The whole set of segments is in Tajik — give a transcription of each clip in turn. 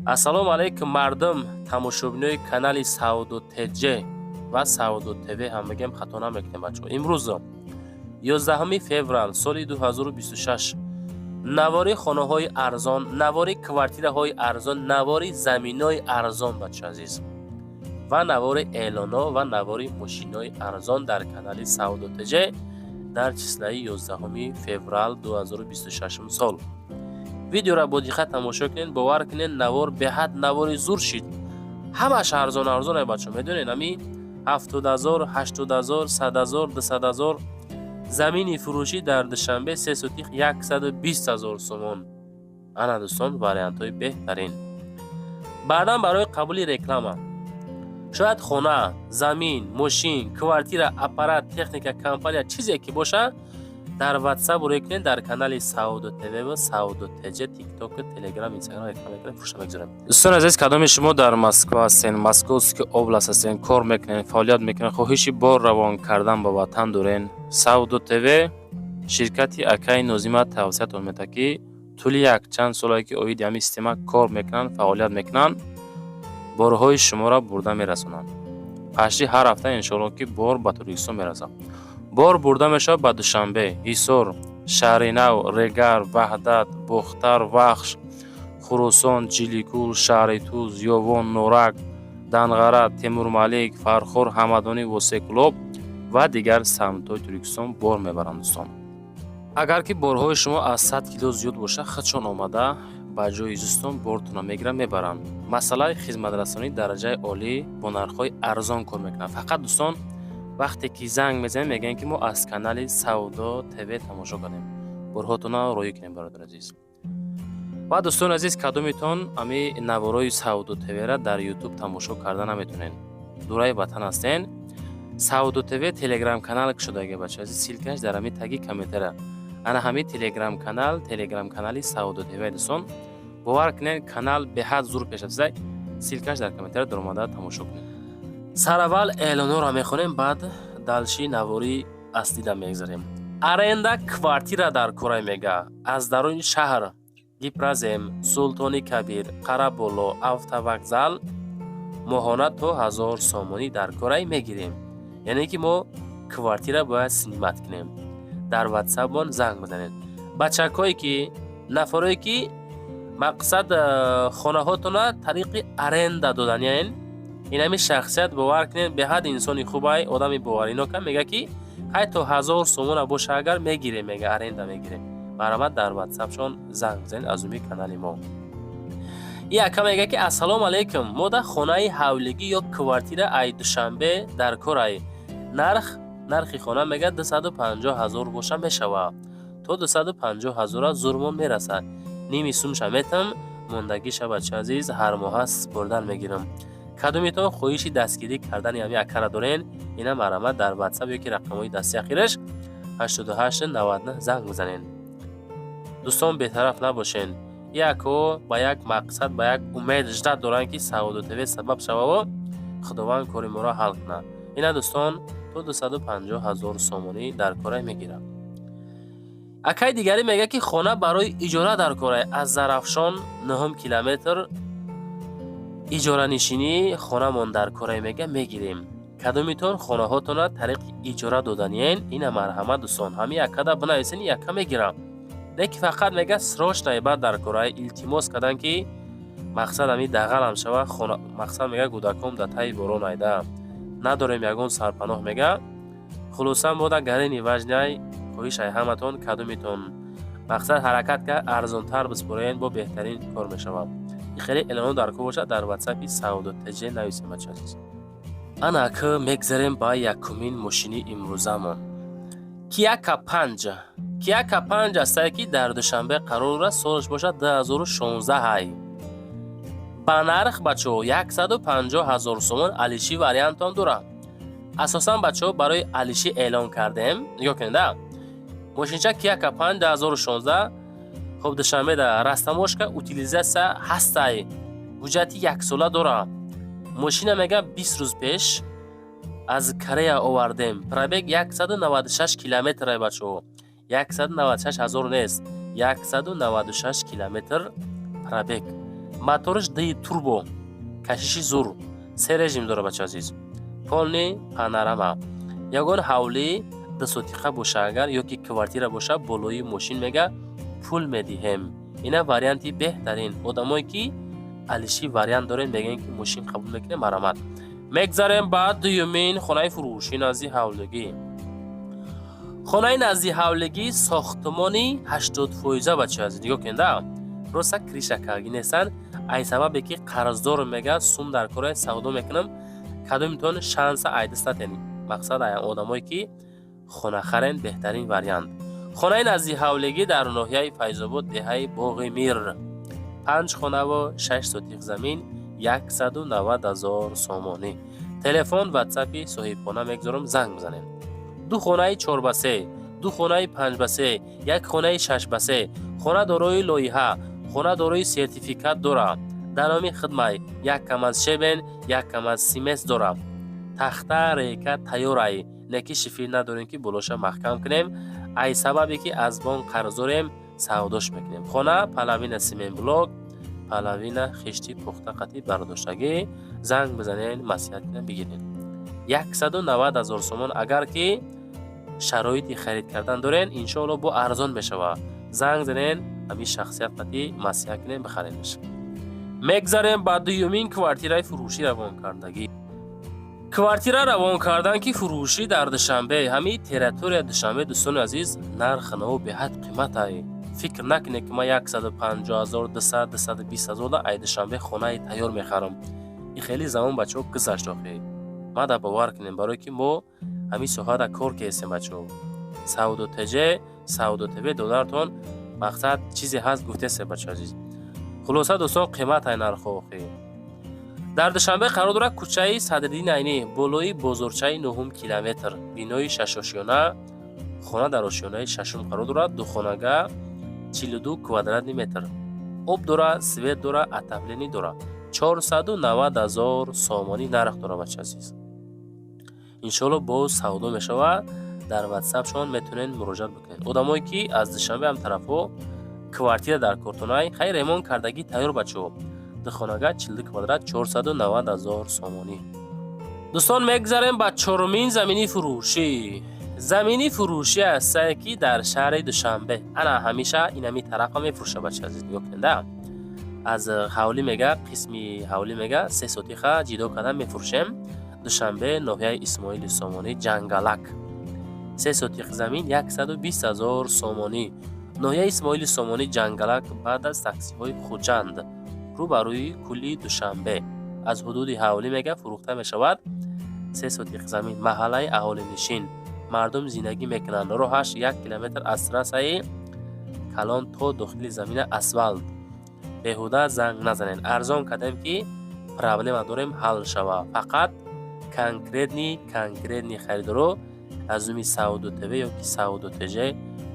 Ассалому алайкум, мардум, тамошобинои канали Савдо ТЖ ва Савдо ТВ ҳам мегем, хато намекунем, бачаҳо. Имрӯз 11 феврал соли 2026, навори хонаҳои арзон, навори квартираҳои арзон, навори заминои арзон, бача азиз, ва навори эълоно ва навори мошинои арзон дар канали Савдо ТЖ дар числаи 11 феврал 2026 сол. Видеоро бо диққат тамошо кунед. Бовар кунед, навор беҳад навори зур шид. Ҳамаш арзон арзон, ай бачо, медонед, ами 70 000, 80 000, 100 000, 200 000. Замини фурӯшӣ дар Душанбе, 3 сотих, 120 000 сомон. Ана, дӯстон, вариантҳои беҳтарин. Баъдан барои қабули реклама, шояд хона, замин, мошин, квартира, аппарат, техника, компания, чизе ки боша, дар Ватсап рӯй кунед. Дар канали Савдо ТВ ва Савдо ТЖ, Тикток, Телеграм, Инстаграм реклама мекунем, фурӯша мегузорем. Дӯстони азиз, кадоми шумо дар Москва ҳастен, Московский область ҳастен, кор мекунед, фаъолият мекунед, хоҳиши бор равон кардан ба ватан дорен, Савдо ТВ, ширкати акаи Нозима тавсиятон медиҳад, ки тӯли якчанд солае ки оиди ҳамин система кор мекунанд, фаъолият мекунанд, борҳои шуморо бурда мерасонанд. Пашти ҳар ҳафта, иншоалло, ки бор ба Тоҷикистон мерасад. Бор бурда мешавад ба Душанбе, Ҳисор, Шаҳринав, Регар, Ваҳдат, Бохтар, Вахш, Хуросон, Ҷиликул, шаҳри Туз, Ёвон, Норак, Данғара, Темурмалик, Фархор, Ҳамадонӣ, Восекӯлоб ва дигар самтҳои Тоҷикистон бор мебаранд. Дӯстон, агар ки борҳои шумо аз 100 кило зиёд бошад, худшон омада ба ҷои зистон бортонро мегиранд, мебаранд. Масъалаи хизматрасонии дараҷаи олӣ, бо нархҳои арзон кор мекунанд. Фақат, дӯстон, вақте ки занг мезанем, мегӯем, ки мо аз канали Савдо ТВ тамошо кардем, борҳотонро роҳӣ кунем, бародари азиз. Ва, дӯстони азиз, кадомитон ами наворои Савдо ТВра дар Ютуб тамошо карда наметонен, дураи ватан ҳастен, Савдо ТВ Телеграм канал кушодаги, бача азиз, ссылкаш дар ҳами таги комментара. Ана ҳами Телеграм канал, Телеграм канали Савдо ТВ. Дӯстон, бовар кунед, канал беҳад зур пешрафтида. Ссылкаш дар комментара, даромада тамошо кунед. Сараввал эълонҳоро мехонем, баъд дальше навори аслида мегзарем. Аренда квартира дар кора, мега, аз даруни шаҳр, Гипрозем, Султони Кабир, Қараболо, автовокзал, моҳона то 1000 сомонӣ дар корай мегирем. Яъне ки мо квартира бояд снимать кунем. Дар Ватсапмон занг бизанед, бачакҳое ки, нафарое ки, мақсад, хонаҳотона тариқи аренда додан. Яъне инами шахсият, бовар кунед, беҳад инсони хубай, одами боваринока. Мега, ки ҳай то 1000 сомона боша агар, мегирем, мега, аренда мегирем. Марҳамат, дар Ватсапшон занг бизанед аз уми канали мо. И ака мега, ки ассалому алайкум, мо дар хонаи ҳавлигӣ ё квартира ай Душанбе дар корай. Нархи хона, мега, 250 000 боша мешавад. То 250 000-а зурмон мерасад. Ними сумша метам, мондагиша, бача азиз, ҳар моҳа супурдан мегирам. Кадомитон хоҳиши дастгирӣ кардани ҳами акара дорен, ина марҳамат, дар Ватсап ё ки рақамҳои дасти ахираш 8899 занг бизанед. Дӯстон, бетараф набошен. Яко ба як мақсад, ба як умед ждать доранд, ки Савдо ТВ сабаб шававо Худованд кори моро ҳал кунад. Ина, дӯстон, то 250 000 сомонӣ дар корай мегирад. Акаи дигарӣ мегӯяд, ки хона барои иҷора дар корай аз Зарафшон, нӯҳум километр, иҷоранишинӣ хонамон дар корай, мега, мегирем. Кадомитон хонаҳотона тариқи иҷора доданиен, ина марҳамат, дӯстон, ҳами якада бинависен, яка мегирам. Леки фақат, мега, срочно баъд дар корай. Илтимос карданд, ки мақсад, ами дағалам шава, мақсад, мега, кӯдаком да таи борон айда, надорем ягон сарпаноҳ, мега. Хулоса, мода гарени важняй. Хоҳишай ҳаматон, кадомитон, мақсад, ҳаракат кард, арзонтар биспорен, бо беҳтарин кор мешавад. Хеле эълоно дар кор бошад, дар Ватсапи Савдо ТЖ нависем, бача азиз. Ана ак мегзарем ба якумин мошини имрӯзамон. Киа К5, Киа К5 астае, ки дар Душанбе қарор дорад, солаш бошад 2016 ҳай. Ба нарх, бачаҳо, 150 ҳазор сомон. Алиши вариантам дорад. Асосан, бачаҳо, барои алиши эълон кардем. Нигоҳ кунед, а мошинча Киа К5 2016. Хоб, Душанбеда растаможка, утилизация ҳастай, ҳуҷҷати яксола дорад. Мошина, мега, 20 рӯз пеш аз Корея овардем. Пробег 196 километр, бачаҳо, 196 ҳазор нест, 196 километр пробег. Мотораш ди турбо, кашиши зур, се режим дора, бача азиз. Полный панорама. Ягон ҳавлӣ 2 сотиқа боша агар ёки квартира боша, болои мошин мега пул медиҳем. Ина варианти беҳтарин. Одамое ки алиши вариант дорем, мегӯем ки мошин қабул мекунем, марамат. Мегзарем ба дуюмин хонаи фурӯшӣ назди ҳавлигӣ. Хонаи назди ҳавлигӣ, сохтмони 80%, бача азиз, нигоҳ кунед, роста крыша карги нестанд. Ай сабабе ки қарздор мега, сум дар кора савдо мекунам, кадомитон шанса айдист натен. Мақсад, одамое ки хонахарен, беҳтарин вариант. Хонаи назди ҳавлигӣ дар ноҳияи Файзобод, деҳаи Боғи Мир, панҷ хонаву 6 сотих замин, 190 000 сомонӣ. Телефон, ватсапи соҳибхона мегузорам, занг бизанем. Ду хонаи 4 ба 3, ду хонаи 5 ба 3, як хонаи 6 ба 3. Хона дорои лоиҳа, хона дорои сертификат дора, дар номи хидмай, як кам аз щебень, як кам аз смесь дора. Тахта рейка тайёрай, неки шифер надорем, ки болоша маҳкам кунем. Ай сабабе ки аз бонк қарз дорем, савдош мекунем. Хона половина цементблок, половина хишти пухта қатъи бардоштагӣ. Занг бизанен, маслиҳат кунем, бигирем. 190 000 сомон. Агар ки шароити харид кардан дорен, иншоалло бо арзон мешава. Занг занен, ҳамин шахсият қатъи маслиҳат кунем, бихаренаш. Мегзарем ба дуюмин квартираи фурӯшӣ равонкардагӣ. Квартира равон кардан ки фурӯшӣ дар Душанбе, ҳамин территория Душанбе. Дӯстони азиз, нархи наво беҳад қиматай. Фикр накунед, ки ман 150 000, 200, 220 000 да ай Душанбе хонаи тайёр мехарам. И хеле замон, бачаҳо, гузашт охи. Мада бовар кунем, барое ки мо ҳамин соҳада кор кестем, бачаҳо. Савдо ТЖ, Савдо ТВ додаратон, мақсад чизе ҳаст, гуфтесем, бачаҳо азиз. Хулоса, дӯстон, қиматай нархҳо охи. Дар Душанбе қарор дорад, кӯчаи Садриддин Айнӣ, болои бозорчаи нуҳум километр, бинои шашошёна. Хона дар ошёнаи шашум қарор дорад. Духонага, 42 квадратный метр. Об дора, свет дора, отопление дора. 490 000 сомонӣ нарх дора, бача азиз. Иншоалло боз савдо мешавад. Дар ватсапшон метавонед муроҷиат бикунед. Одамое ки аз Душанбе ҳам тарафҳо квартира дар кортонай, хай, ремонт кардагӣ тайёр, бачаҳо. Духонага, 42 квадрат, 490 000 сомонӣ. Дӯстон, мегзарем ба чорумин замини фурӯшӣ. Замини фурӯшӣ ҳастае ки дар шаҳри Душанбе, ана ҳамеша инами тарафа мефурӯша, бача азиз, нигоҳ кунед. Аз ҳавлӣ мега, қисми ҳавлӣ мега, 3 сотиха ҷидо кардан мефурӯшем. Душанбе, ноҳияи Исмоили Сомонӣ, Ҷангалак, 3 сотих замин, 120 000 сомонӣ. Ноҳияи Исмоили Сомонӣ, Ҷангалак, баъд аз таксиҳои Хуҷанд, рӯ ба рӯи кулли Душанбе, аз ҳудуди ҳавлӣ мега фурӯхта мешавад. 3 сотих замин, маҳаллаи аҳолинишин, мардум зиндагӣ мекунанд. Роҳаш 1 километр аз трассаи калон то дохили замина асфалт. Беҳуда занг назанед, арзон кардем, ки проблема дорем, ҳал шава. Фақат конкретный харидоро аз номи Савдо ТВ ёки Савдо ТЖ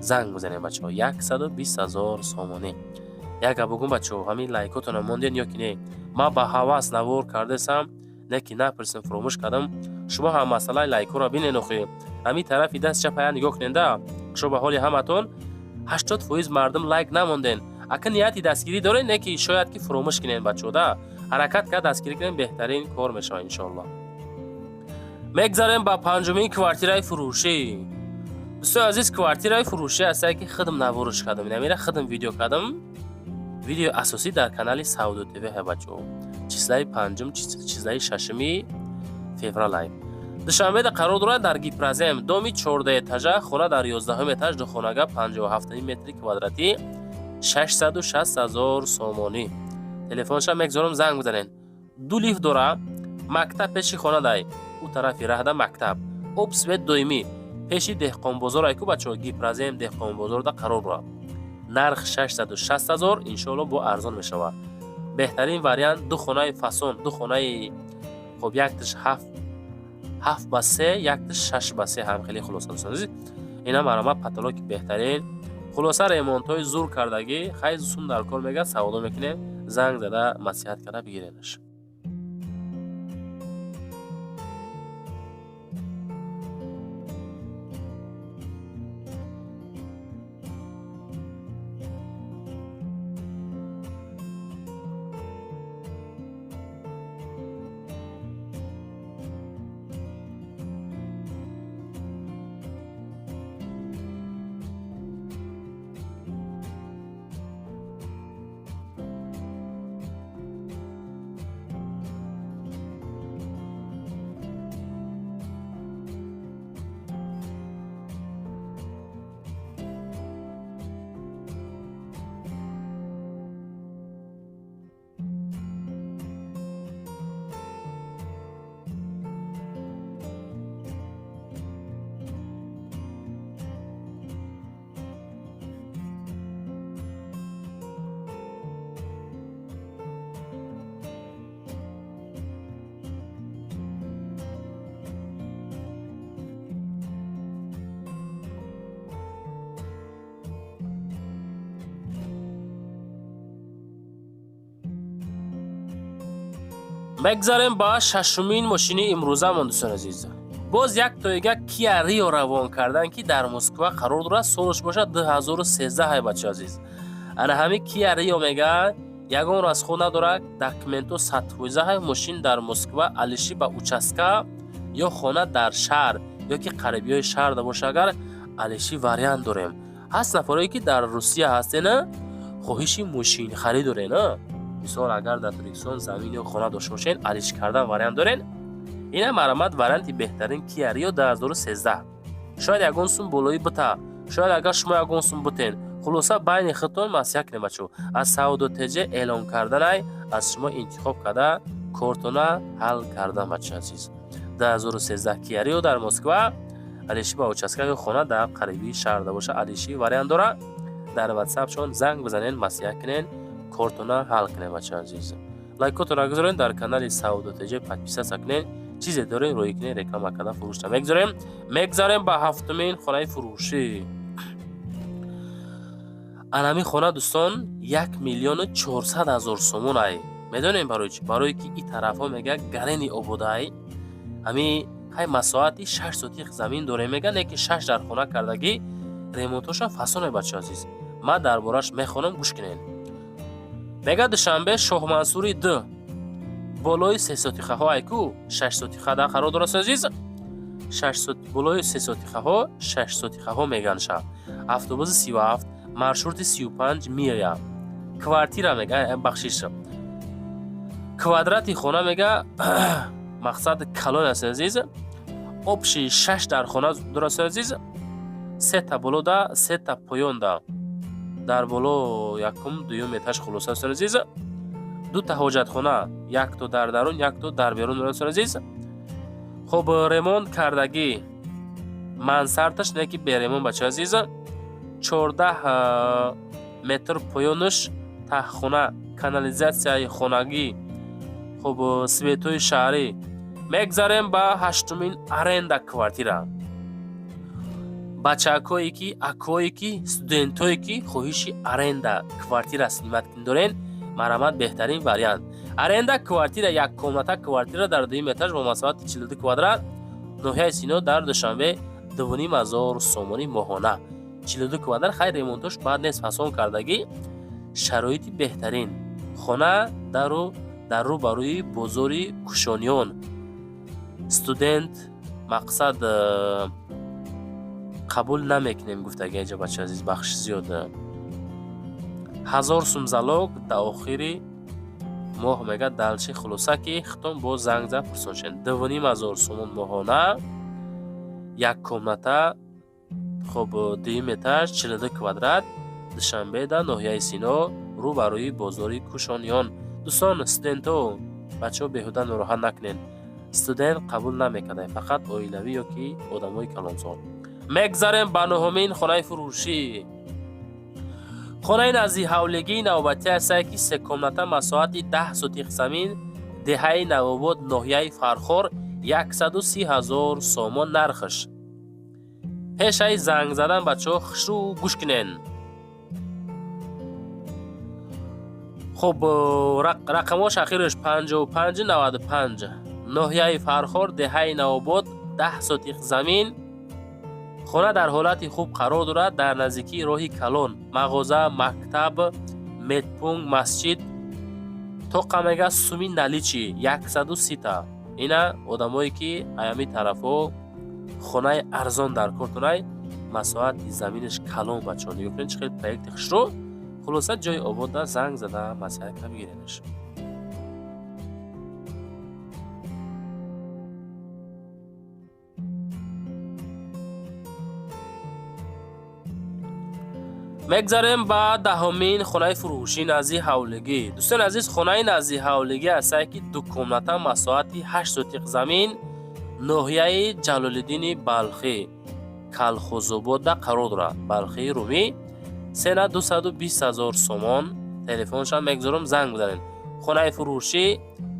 занг бизанед, бачаҳо. 120 000 сомонӣ. Як гап бугум, бачаҳо, ҳамин лайкотона монден ё ки не? Ман ба ҳавас навор кардесам, не ки напурсем, фуромӯш кардам. Шумо ҳам масъалаи лайкҳоро бинен охи. Ҳамин тарафи даст чапая нигоҳ куненда, шо ба ҳоли ҳаматон 80% мардум лайк намонден. Ака, нияти дастгирӣ дорен, не ки шояд ки фуромӯш кунен, бачаҳо, да ҳаракат кард, дастгирӣ кунем, беҳтарин кор мешавад, иншоаллоҳ. Мегзарем ба панҷумин квартираи фурӯшӣ. Дӯстои азиз, квартираи фурӯшӣ ҳастае ки худам наворш кардам, инамира худам видео кардам. Видеои асосӣ дар канали Савдо ТВ ҳа, бачаҳо. Числаи панҷум, числаи шашуми февралай. Душанбеда қарор дорад, дар Гипрозем, доми 14 этажа, хона дар 11 этаж, духонага, 57 метри квадратӣ, 660 000 сомонӣ. Телефонша мегзорам, занг бизанед. Ду лифт дора, мактаб пеши хона дай, ӯ тарафи раҳда мактаб, об, свет доимӣ. Пеши Деҳқонбозор айку, бачаҳо, Гипрозем, Деҳқонбозорда қарор дорад. Нарх 660 000, иншоалло бо арзон мешавад. Беҳтарин вариант, ду хонаи фасон, ду хонаи хоб, якташ 7 ба 3, якташ 6 ба 3, ҳам хеле. Хулоса, дӯстон азиз, ина маромад, потолоки беҳтарин. Хулоса, ремонтҳои зур кардагӣ. Хай, сум дар кор мегӯяд, савдо мекунем, занг зада маслиҳат карда бигиренаш. Мегзарем ба шашумин мошини имрӯзамон, дӯстони азиз. Боз як тоига Киа Рио равон кардан, ки дар Москва қарор дорад, солаш бошад 2013 ҳай, бача азиз. Ана ҳамин Киа Рио мега, ягон расход надорад, документҳо 100% ҳай. Мошин дар Москва, алиши ба участка ё хона дар шаҳр ё ки қарибиҳои шаҳрда боша, агар алиши вариант дорем. Ҳаст нафарое, ки дар Русия ҳастена, хоҳиши мошинхарӣ дорен. Мисол, агар дар Тоҷикистон замин ё хона дошта бошен, алиш кардан вариант дорен. Ина марамат, варианти беҳтарин Киа Рио 2013. Шояд ягон сум болоӣ бита, шояд агар шумо ягон сум бутен. Хулоса, байни худтон маслиҳат кунем, бачо. Аз Савдо ТЖ эълон карданай, аз шумо интихоб карда, кортона ҳал кардан, бачо азиз. 2013 Киа Рио дар Москва, алиши ба участка ё хона дар қарибии шаҳрда боша, алиши вариант дора. Дар ватсапшон занг бизанен, маслиҳат кунен, кортона ҳал кунем, бачо азиз. Лайкотона гузорен, дар канали Савдо ТЖ подписаться кунен. Чизе дорем, рӯй кунен, реклама карда фурӯшта мегузорем. Мегзарем ба ҳафтумин хонаи фурӯшӣ. Анами хона, дӯстон, 1 400 000 сомон ай. Медонем барои чӣ? Барое ки и тарафҳо мега Гарени ободай. Ҳами ҳай масоҳати 6 сотих замин дорем, мега, не ки шаш дар хона кардагӣ, ремонтоша фасоне, бачо азиз. Ман дар бораш мехонам, гӯш кунен. Мега, Душанбе, Шоҳмансури д, болои сесотихаҳо айку шашсотиха да қарор дорад, азиз. Болои сесотихаҳо, шашсотихаҳо меганша. Автобуси 37, маршрути 35 меоя. Квартира мега, бахшиш, квадрати хона мега, мақсад калон аст, азиз. Общий шаш дар хона дорад, азиз: сета болода, сета поёнда. Дар боло якум, дуюм этаж. Хулоса, азиз, дута ҳоҷатхона, якто дар дарун, якто дар берун дорад, азиз. Хуб ремонт кардагӣ, мансардаш не ки беремонт, бача азиз. 14 метр поёнаш таҳхона, канализатсияи хонагӣ, хуб, светҳои шаҳрӣ. Мегзарем ба ҳаштумин аренда квартира. Бачакое ки, акое ки, студентое ки хоҳиши аренда квартира снимать дорен, марҳамат, беҳтарин вариант аренда квартира, як комната квартира дар дуюм этаж бо масоҳати 42 квадрат, ноҳияи Сино, дар Душанбе, 2500 сомонӣ моҳона, 42 квадрат. Хайр, ремонтош баъд нест, фасон кардагӣ, шароити беҳтарин. Хона дару дар рӯ ба рӯи бозори Кушониён. Студент мақсад қабул намекунем гуфтаги аҷа, бача азиз, бахши зиёд. 1000 сум залог, дар охири моҳ мега дальше. Хулоса, ки хитон бо занг зад пурсоншен. 2500 сомон моҳона, як комната, хоб, дуюм этаж, 42 квадрат, Душанбеда, ноҳияи Сино, рӯ ба рӯи бозори Кушониён. Дӯстон, студентҳо, бачаҳо, беҳуда нороҳат накунед, студент қабул намекарда, фақат оилавӣ ё ки одамои калонсол. Мегзарем ба нуҳумин хонаи фурӯшӣ. Хонаи назди ҳавлигии навбатӣ ҳастае, ки се комната, масоҳати 10 сотих замин, деҳаи Навобод, ноҳияи Фархор, 130 000 сомон нархш. Пешаи занг задан, бачаҳо, хушрӯ гӯш кунен. Хуб, рақамҳош ахираш 55 95. Ноҳияи Фархор, деҳаи Навобод, 10 сотих замин. Хона дар ҳолати хуб қарор дорад, дар наздикии роҳи калон, мағоза, мактаб, медпункт, масҷид. Тоқа мега суми наличный 130-та. Ина одамое ки аями тарафҳо хонаи арзон дар кор дорай, масоҳати заминаш калон. Бачаҳо, нигоҳ кунед, чӣ хел проекти хушрӯ. Хулоса, ҷои обода, занг зада маслиҳат карда бигиренаш. Мегзарем ба даҳумин хонаи фурӯшӣ назди ҳавлигӣ. Дӯстони азиз, хонаи назди ҳавлигӣ ҳастае, ки ду комната, масоҳати 8 сотиқ замин, ноҳияи Ҷалолиддини Балхӣ, Калхозобода қарор дорад, Балхии Румӣ. Цена 220 000 сомон. Телефоншам мегузорам, занг бизанед. Хонаи фурӯшӣ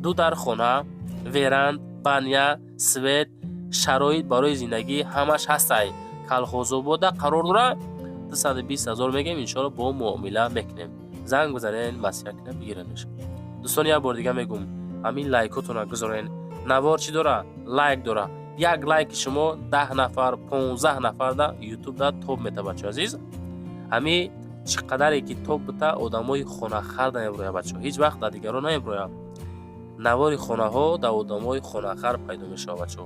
ду дар хона, веранда, баня, свет, шароит барои зиндагӣ ҳамаш ҳастай. Калхозобода қарор дорад. 220 000 мегем, иншоалло бо муомила мекунем. Занг бизанед, маслиҳат кунем, бигиранеш. Дӯстон, як бор дига мегӯм. Ҳамин лайкотона гузорен. Навор чӣ дора? Лайк дора. Як лайки шумо 10 нафар, 15 нафарда Ютубда тоб мета, бачо азиз. Ҳами чӣ қадаре ки тоб бита, одамои хонахар намеброяд, бачо, ҳеҷ вақт дар дигарон намеброяд. Навори хонаҳо дар одамои хонахар пайдо мешавад, бачо.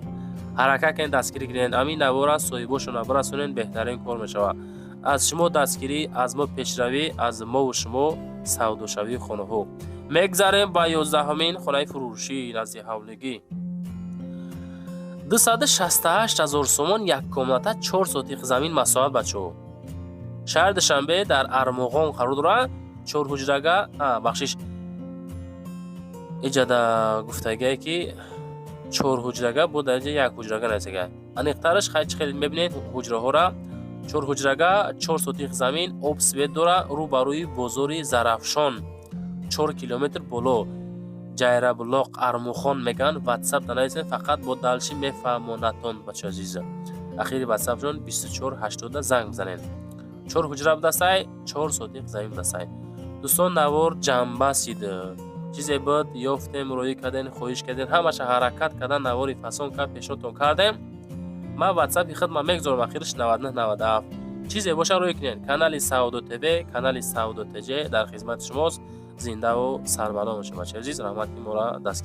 Ҳаракат кунед, дастгирӣ кунед, ҳамин навора соҳибошона бирасонед, беҳтарин кор мешавад. Аз шумо дастгирӣ, аз мо пешравӣ, аз мову шумо савдошавии хонаҳо. Мегзарем ба 11-ҳамин хонаи фурӯшӣ назди ҳавлигӣ. 268 000 сомон, як комната, 4 сотих замин масоҳат, бачаҳо. Шаҳри Душанбе, дар Армуғон қарор дорад. Чор ҳуҷрага, бахшиш, иҷада гуфтагие, ки чор ҳуҷрага бо дар инҷа як ҳуҷрага нависага. Аниқтараш хай чӣ хеле мебинед ҳуҷраҳора. Чор ҳуҷрага, 4 сотих замин, об, свет дора, рӯ ба рӯи бозори Зарафшон, 4 километр боло, Ҷайрабулоқ, Армухон мегӯянд. Ватсап нависед, фақат бо дальше мефаҳмонатон, бача азиза. Ахири ватсапшон 2480 занг бизанед. Чор ҳуҷра будасай, 4 сотих замин будасай. Дӯстон, навор ҷамъбасид. Чизе буд, ёфтем, роӣ кардем, хоҳиш кардем, ҳамаша ҳаракат кардан, навори фасон кард, пешнотон кардем. Ман ватсапи хидмат мегузорам, ахириш 9997. Чизе боша, рӯй кунед. Канали Савдо ТВ, канали Савдо ТЖ дар хизмати шумост. Зиндаву сарбаланд бошед, бачаи азиз. Раҳмат, ки моро дастгирӣ.